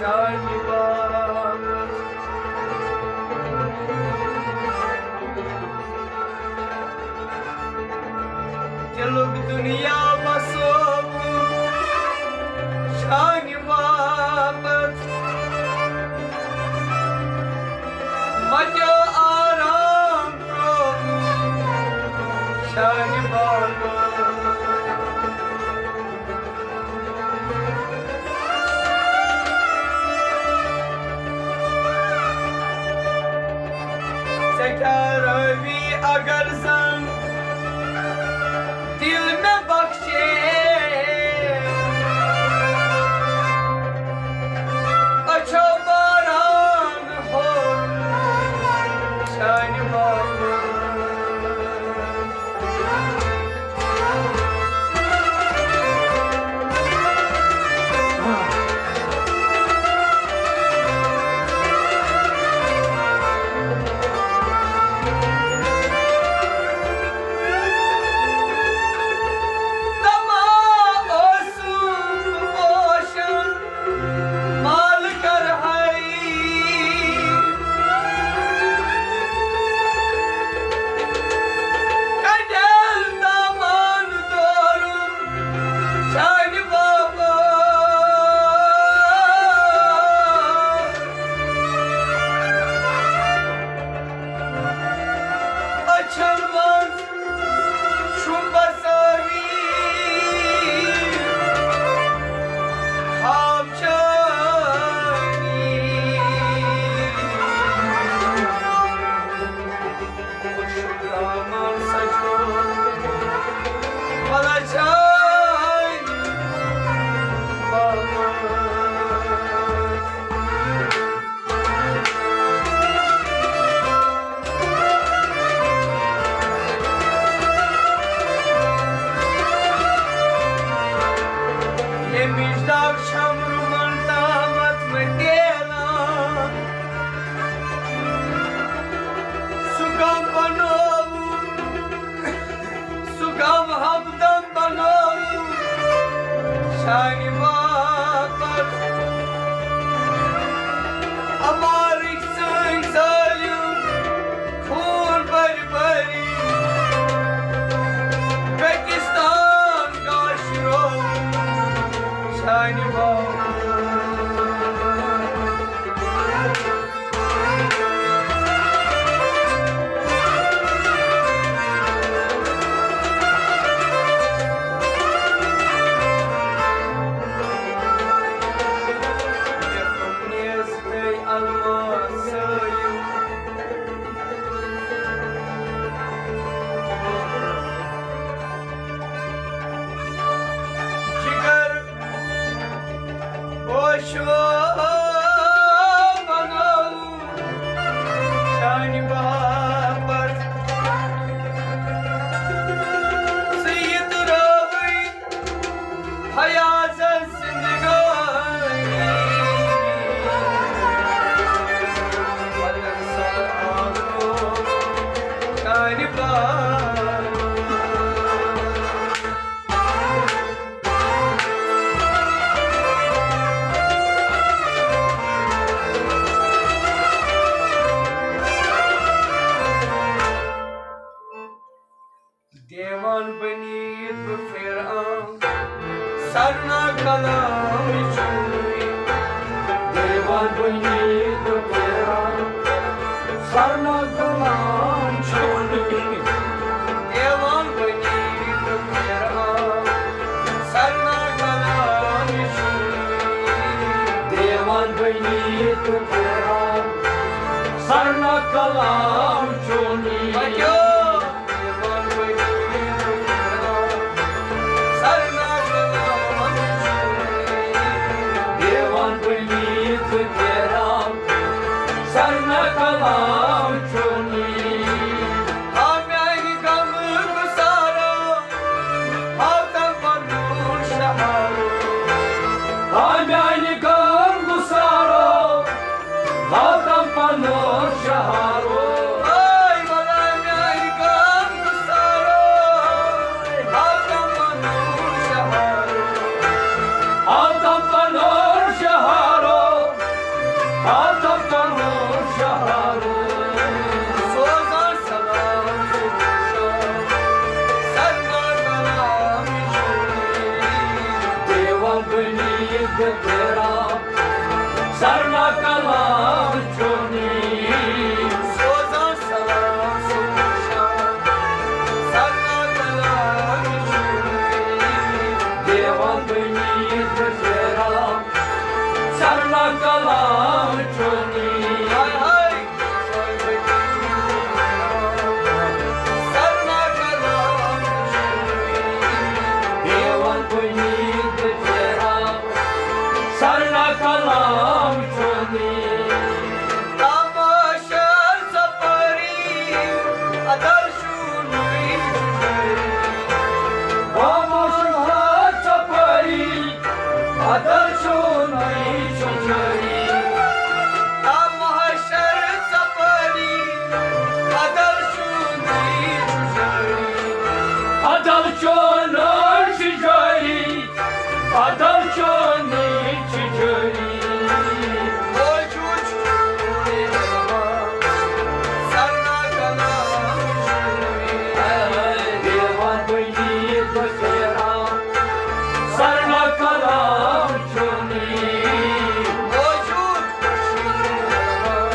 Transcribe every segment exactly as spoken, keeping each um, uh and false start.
چانہِ باپتھ۔ دِلُک دُنیا بسووُم چانہِ باپتھ۔ متیو آرام ترٛووُم چانہِ باپتھ۔ ژےٚ کیٛاہ رٲوی اگر زن دِل مےٚ بخشے؟ أچھو باران ہو چانہِ محبت۔ تما اوسُم پوشن مال کرہائی۔ کنڈیل دامان دورم چانہِ باپتھ۔ اچھن منٛز چھُم بسٲوِتھ خواب چٲنی۔ خوشک دامن سجوو ولا چانہِ باپتھ۔ ییٚمِچ دگ چھَم رُمن تامَتھ مےٚ تیلان۔ سُہ غم بنووُم، سُہ غم ہمدم بنووُم شانہِ باپتھ۔ امارٕکۍ سٲنۍ ظٲلِم خوٗن بٔرۍ بٔرۍ پٲکِستان کاشرو شانہِ باپتھ۔ جگر اوشو بناو چانہِ باپتھ۔ سید راوی فیاض زندگانی۔ وطن سر آمو چانہِ باپتھ۔ دیوان بنیت بہٕ فرعون، سرنا کلام چونی۔ دیوان بنیت بہٕ فرعون، سرنا کلام چونی۔ دیوان بنیت بہٕ فرعون، سرنا کلام چونی۔ دیوان بنیت بہٕ فرعون، سرنا کلام چونی۔ دیوان بنیت بہٕ فرعون، سرنا کلام چونی۔ ہا میانہِ غمہٕ گُسارو، ہاو تم پنُن شہارو۔ ہا میانہِ غمہٕ گُسارو، ہاو تم پنُن شہارو۔ اے ولا میانہِ غمہٕ گُسارو، ہاو تم پنُن شہارو۔ ہاو تم پنُن شہارو۔ پھیران، سرنا کلام چونی۔ سوزان سلام صبح شام، سرنا کلام چونی۔ دیوان بنی پھیران، سرنا کلام چونی۔ ہاے ہاے۔ سرنا کلام چونی۔ دیوان بنی پھیران، سرنا کلام چونی۔ تماشا سپری، ادل چونی۔ تماشا سپری، ادل چونی چجری۔ تماشا سپری، ادل چونی چجری۔ ادل چونی چجری۔ ادل چونی چجری۔ موجود چونی علما، سرنا کلام چونی۔ دیوان بنی پھیران، سرنا کلام چونی۔ موجود چونی علما،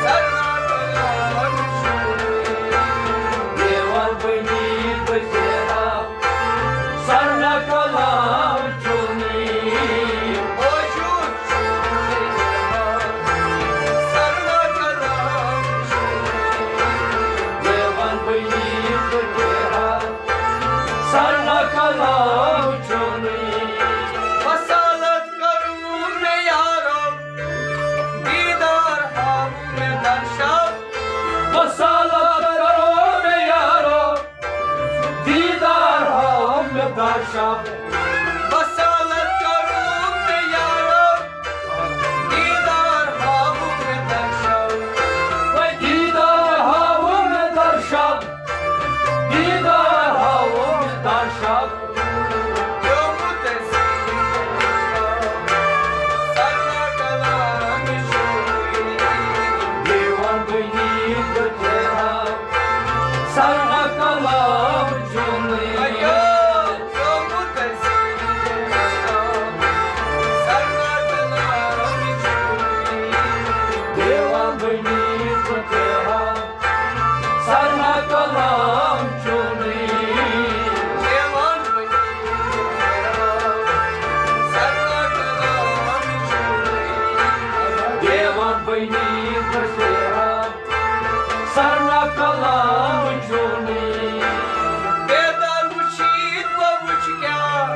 سرنا کلام چونی۔ دیوان بنی پھیران، سرنا کلام چونی۔ موجود چونی، سرنا کلام چونی۔ دیوان بنی پھیران، سرنا کلام چونی۔ وصالت کرو مے یارو، دیدار ہاو مے درشاو۔ وصالت کرو مے یارو، دیدار ہاو مے درشاو۔ وصالت کرو مے یارو، دیدار ہاو مے درشاو۔ وے دیدار ہاو مے درشاو، دیدار ہاو مے درشاو۔ پیومُت اَسہِ سرنا کلام چونی۔ دیوان بنی پھیران، سرنا کلام چونی۔ پیومُت اَسہِ سرنا کلام چونی۔ دیوان بنی پھیران، سرنا کلام چونی۔ دیوان بنی پھیران، سرنا کلام چونی۔ دیوان بنی پھیران، سرنا کلام چونی۔ بیدار وُچھِتھ بہٕ وُچھِ کیٛاہ،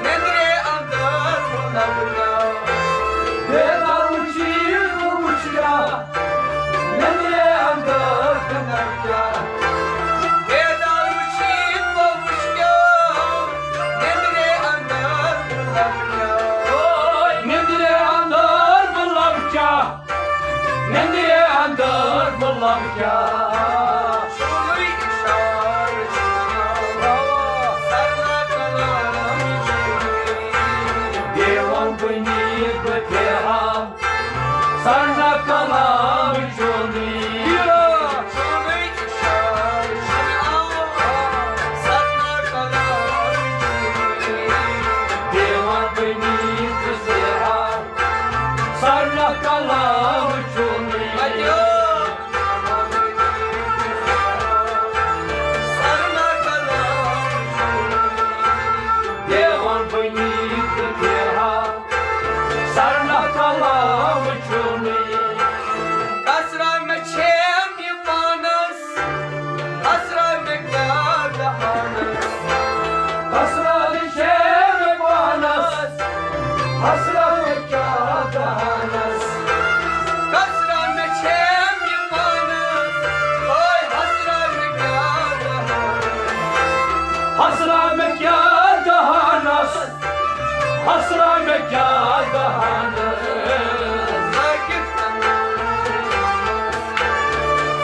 نیٚنٛدرِ اندر بہٕ لبہٕ کیٛاہ۔ بیدار وُچھِتھ بہٕ وُچھِ کیٛاہ، نیٚنٛدرِ اندر بہٕ لبہٕ کیٛاہ۔ بیدار وُچھِتھ بہٕ وُچھِ کیٛاہ، نیٚنٛدرِ اندر بہٕ لبہٕ کیٛاہ۔ اوے، نیٚنٛدرِ اندر بہٕ لبہٕ کیٛاہ، نیٚنٛدرِ اندر بہٕ لبہٕ کیٛاہ۔ سورُے اِشارٕ چھُ سرنا کلام چونی۔ دیوان بنی پھیران، سرنا کلام چونی۔ سورُے اِشارٕ چھُ سرنا کلام چونی۔ دیوان بنی پھیران، سرنا کلام چونی۔ اتیو۔ سرنا کلام چونی۔ دیوان بنی پھیران، سرنا کلام چونی۔ کسرا مےٚ چھیم یہِ پانس، کسرا مےٚ کیٛاہ دہانس۔ کسرا مےٚ چھیم یہِ پانس، حسرت کیٛاہ دہانس۔ کسرا مےٚ چھیم یہِ پانس، اوے حسرا مےٚ کیٛاہ دہانس۔ حسرا مےٚ کیٛاہ دہانس، حسرا مےٚ کیٛاہ دہانس۔ لٲگِتھ کلام،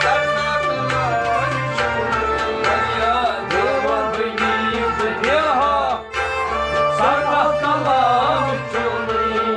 سرنا کلام چھُ۔ دیوان بنی پھیران، سرنا کلام چونی۔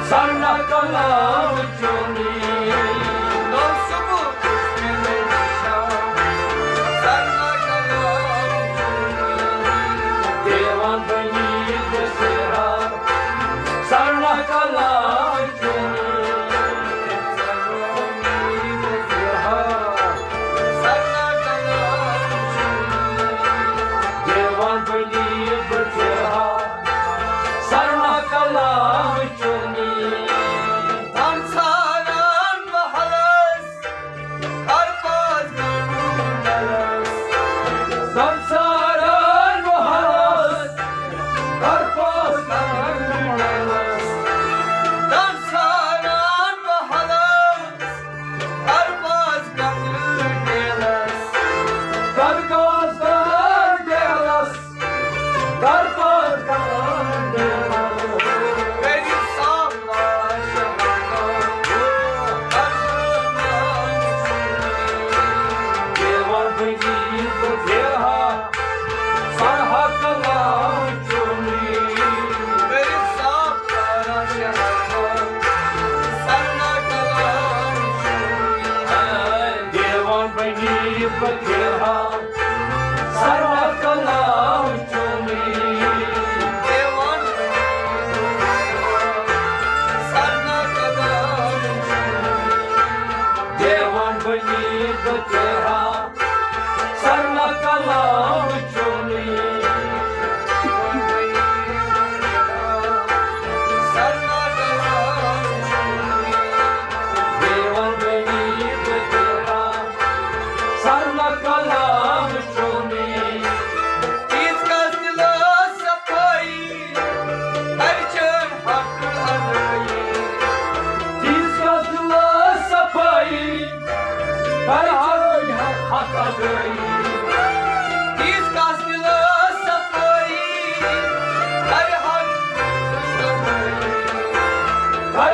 سرنا کلام چونی۔ دیوان بنی بسیرا۔ سرنا کلام چونی۔ دیوان بنی بسیرا۔ سرنا کلام چونی۔ تن ساران محلس، کر پاس گنڈو ڈلس۔ تن ساران محلس، کر پاس گنڈو ڈلس۔ تن ساران محلس، کر پاس گنڈو ڈلس۔ کر پاس گنڈو ڈلس۔ دیوان بنی بہٕ پھرہا سروا کلام چونی۔ دیوان بنی بہٕ پھرہا سروا کلام چونی۔ دیوان بنی بہٕ پھرہا سروا کلام چونی۔ تیز کس دلس صفائی، ہر چن حق ادائی۔ تیز کس دلس صفائی، ہر چن حق ادائی۔ تیز کس دلس صفائی، ہر حق ادائی۔ ہر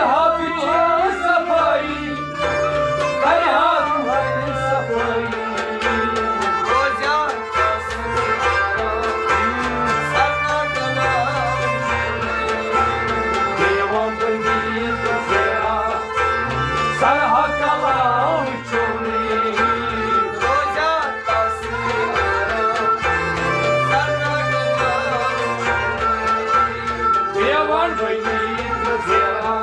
حق چن صفائی۔ دیوان بنی بہٕ پھرہا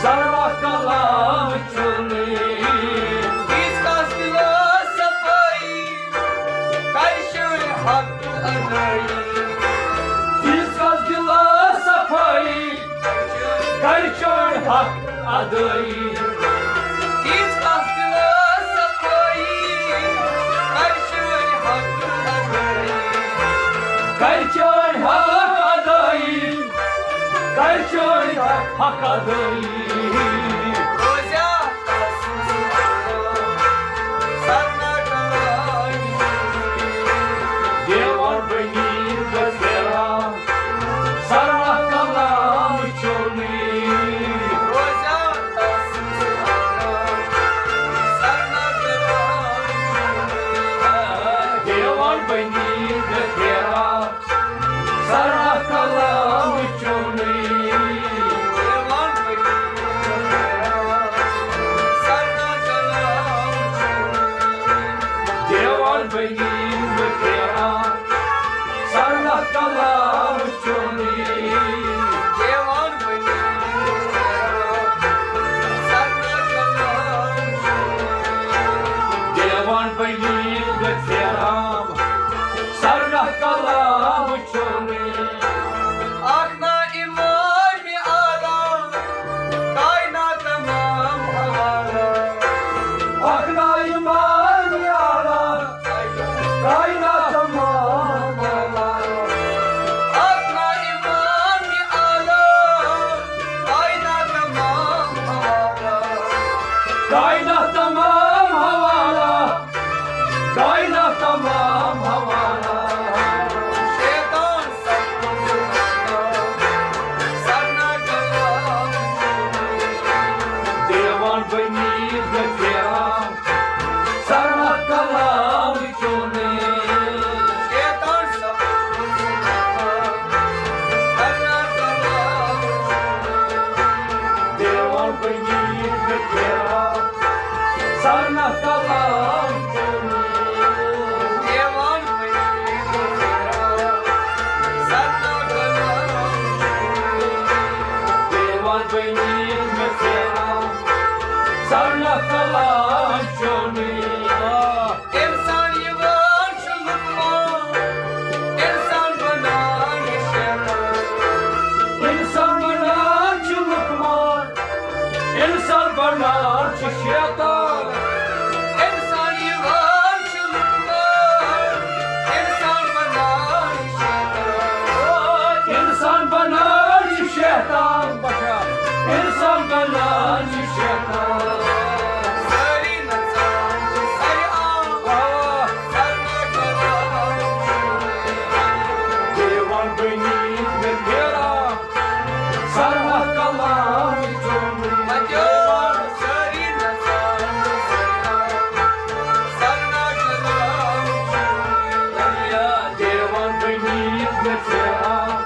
سروا کلام چونی۔ تیز کس دلس صفائی، کر چٲنۍ حق ادائی۔ تیز کس دلس صفائی، کر چٲنۍ حق ادائی۔ تیز کس دلس صفائی، کر چٲنۍ حق ادائی۔ کر چٲنۍ حق ادائی۔ کر چٲنۍ حق ادائی۔ دیوان بنی بہٕ پھرہا سروا کلام چونی۔ دیوان بنی بہٕ پھرہا سروا کلام چونی۔ دیوان بنی بہٕ پھرہا سروا کلام چونی۔ دیوان بنی بہٕ پھرہا سروا کلام چونی۔ دیوان بنی بہٕ پھرہا سروا کلام چونی۔ اکھ نا امام اعلیٰ، کائنات تمام حوالہ۔ اکھ نا امام اعلیٰ، کائنات تمام حوالہ۔ اکھ نا امام اعلیٰ، کائنات تمام حوالہ۔ کائنات تمام حوالہ۔ کائنات تمام حوالہ۔ شیطان سرنہٕ کلام چونٕے۔ انسان یِوان چھُ لُکمان، انسان بنان یہِ شیطان۔ انسان بنان چھُ لُکمان، انسان بنان چھُ شیطان۔ انسان یِوان چھُ لُکمان، انسان بنان یہِ شیطان۔ انسان بنان چھُ شیطان، انسان بنان چھُ شیطان۔ سٲری نژان چھِ سرِ عام، سرنہٕ کلام دیوان بٔنِتھ مےٚ پھیران۔ سرنہٕ کلام چونٕے۔ سٲری نژان چھِ سرِ عام، سرنہٕ کلام دیوان بٔنِتھ مےٚ پھیران۔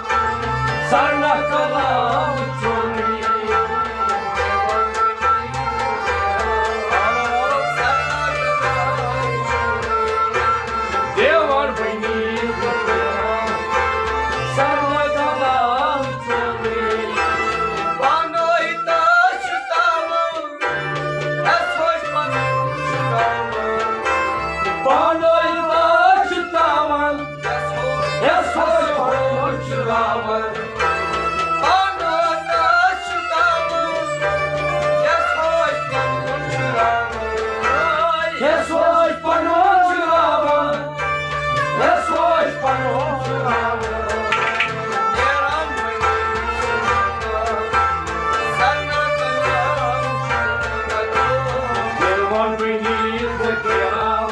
سرنہٕ کلام چونٕے۔ دیوان بٔنِتھ مےٚ پھیران۔ سرنہٕ کلام چونٕے۔ پانَے تاش چھُ تاوان، یَس ہوش پَنُن چھُ تاوان۔ پانَے تاش چھُ تاوان، یَس ہوش پَنُن چھُ تاوان۔ پانَے تاش چھُ تاوان، یَس ہوش پَنُن چھُ تاوان۔ یَس ہوش پَنُن چھُ تاوان۔ یَس ہوش پَنُن چھُ تاوان۔ نیران وۄنۍ سرنہٕ کلام۔ دیوان بٔنِتھ مےٚ پھیران۔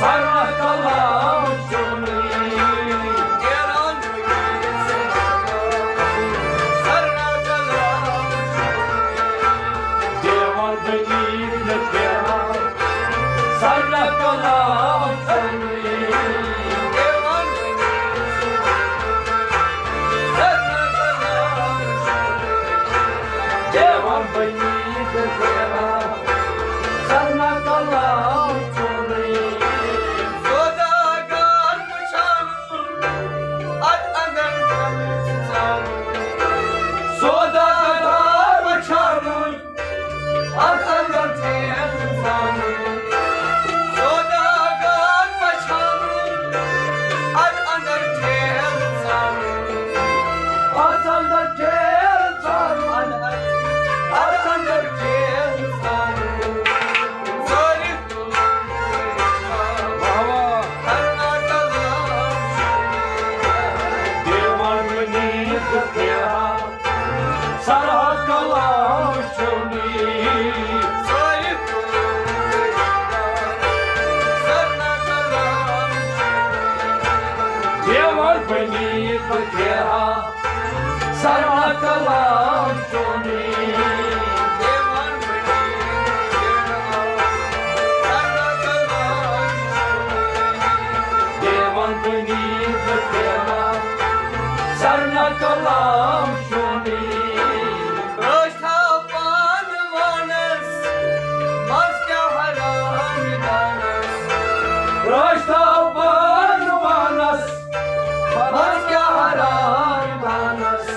سرنہٕ کلام چونٕے۔ دیوان بٔنِتھ مےٚ پھیران۔ سرنہٕ کلام چونٕے۔ دیوان بٔنِتھ مےٚ پھیران۔ سرنہٕ کلام چونٕے۔ سوداگر وٕچھان، اتھ اندر ٹھیلہٕ ژٕ ژاوُن۔ سوداگر وٕچھان، اتھ اندر ٹھیلہٕ ژٕ ژاوُن۔ سوداگر وٕچھان، اتھ اندر ٹھیلہٕ ژٕ ژاوُن۔ اتھ اندر ٹھیلہٕ ژٕ ژاوُن۔ اتھ اندر ٹھیلہٕ ژٕ ژاوُن۔ سٲری واہ واہ۔ دیوان بٔنِتھ پھیران۔ سرنہٕ کلام چونٕے۔ دیوان بٔنِتھ پھیران۔ سرنہٕ کلام چونٕے۔ دیوان بٔنِتھ پھیران۔ سرنہٕ کلام چونٕے۔ رٲچھ تھاو پانہٕ وانس، منٛز کیٛاہ حرام دانس۔ رٲچھ تھاو پانہٕ وانس، منٛز کیٛاہ حرام دانس۔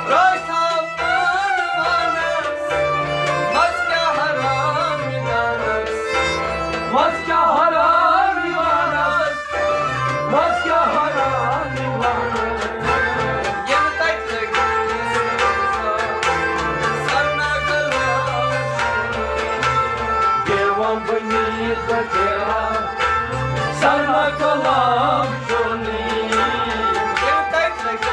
رٲچھ تھاو پانہٕ وانس، منٛز کیٛاہ حرام دانس۔ منٛز کیٛاہ حرام دانس۔ منٛز کیٛاہ حرام دانس۔ یِنہٕ تَتہِ لٔگۍ سرنہٕ کلام۔ دیوان بٔنِتھ پھیران۔ سرنہٕ کلام چونٕے۔ یِنہٕ تَتہِ لٔگۍ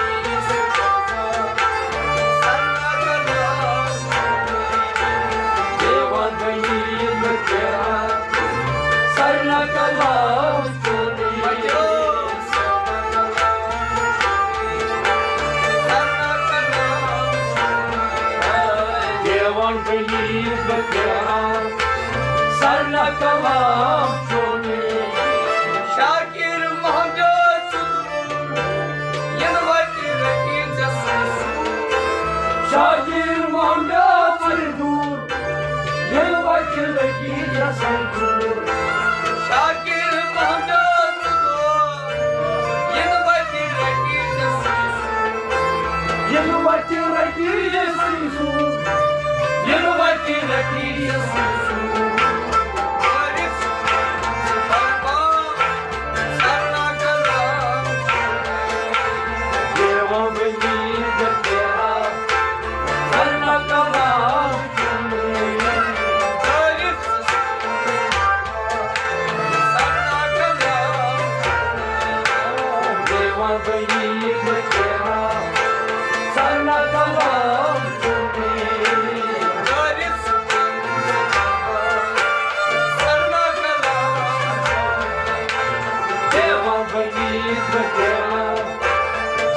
سرنہٕ کلام۔ دیوان بٔنِتھ پھیران۔ سرنہٕ کلام چونٕے۔ دیوان بٔنِتھ پھیران۔ سرنہٕ کلام چونٕے۔ شاکر محمد ژٕ دوٗر، یِنہٕ وَتہِ رٔٹی ژےٚ سُہ سوٗر۔ شاکر محمد ژٕ دوٗر، یِنہٕ وَتہِ رٔٹی ژےٚ سُہ سوٗر۔ شاکر محمد ژٕ دوٗر، یِنہٕ وَتہِ رٔٹی ژےٚ سُہ سوٗر۔ یِنہٕ وَتہِ رٔٹی ژےٚ سُہ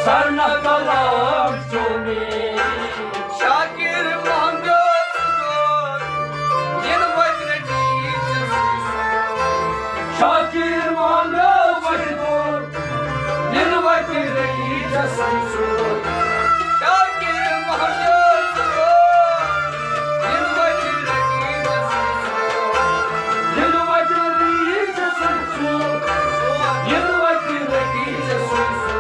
سرنا کلام چومے۔ شاکر محمد دور، ین وتہِ رٹی ژےٚ سٕے سُہ۔ شاکر محمد دور، ین وتہِ رٹی ژےٚ سٕے سُہ۔ شاکر محمد دور، ین وتہِ رٹی ژےٚ سٕے سُہ۔ ین وتہِ رٹی ژےٚ سٕے سُہ۔ ین وتہِ رٹی ژےٚ سٕے سُہ۔